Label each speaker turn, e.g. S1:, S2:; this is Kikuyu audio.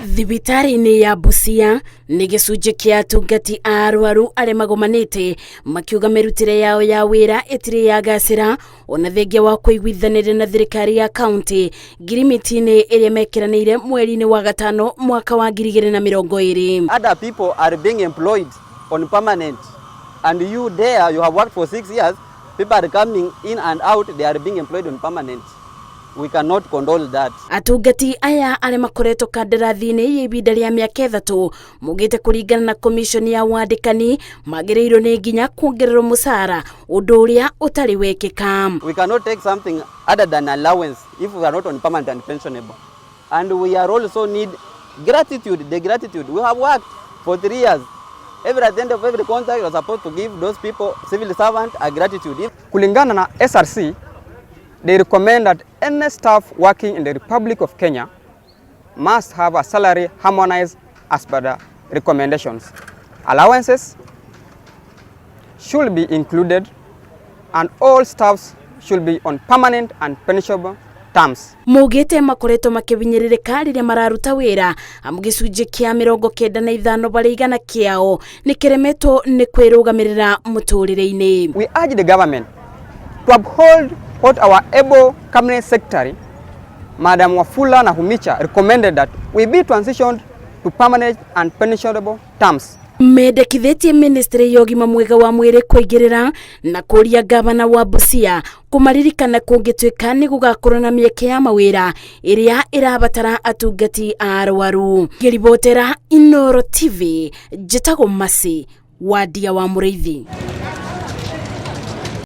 S1: Thibitarĩ-inĩ ya Busia nĩ gĩcunjĩ kĩa atungati a arwaru arĩa magomanĩte makiuga mĩrutĩre yao ya wĩra ĩtirĩ yagacĩra ona thengia wa kũiguithanĩria na thirikari ya kaunti ngirimiti-inĩ ĩrĩa mekĩranĩire mweri-inĩ wa gatano mwaka wa 2020.
S2: Other people are being employed on permanent and you there you have worked for 6 years. People are coming in and out, they are being employed on permanent. We cannot condole that.
S1: Atungati aya arĩa makoretwo kandarathi-inĩ ya ihinda rĩa mĩaka 3 maugĩte kũringana na komishoni ya wandĩkani magĩrĩirwo nĩ nginya kuongererwo mũcara, ũndũ ũrĩa ũtarĩ wekĩka.
S2: We cannot take something other than allowance if we are not on permanent and pensionable. And we are also need gratitude, the gratitude. We have worked for 3 years. Every at the end of every contract, you are supposed to give those people, civil servant, a gratitude. If
S3: Kulingana na SRC, they recommend that any staff working in the Republic of Kenya must have a salary harmonized as per the recommendations. Allowances should be included and all staffs should be on permanent and pensionable terms.
S1: Maugĩte makoretwo makĩhinyĩrĩrĩka rĩrĩa mararuta wĩra, amu gĩcunjĩ kĩa 95% kĩao nĩ kĩremetwo nĩ kwĩrũgamĩrĩra mũtũrĩre-inĩ.
S3: We urge the government to uphold what our able cabinet secretary, Madam Wafula Nakhumicha, recommended, that we be transitioned to permanent and pensionable terms.
S1: Mendekithĩtie ministry ya ũgima mwega wa mwĩrĩ kũingĩrĩra na kũria gavana wa Busia kũmaririkana kũngĩtuĩka nĩ gũgakorwo na mĩeke ya mawĩra ĩrĩa ĩrabatara atungati a arwaru. Ngĩribotera Inooro TV, njĩtagwo Mercy Wadia wa Mũrĩithi.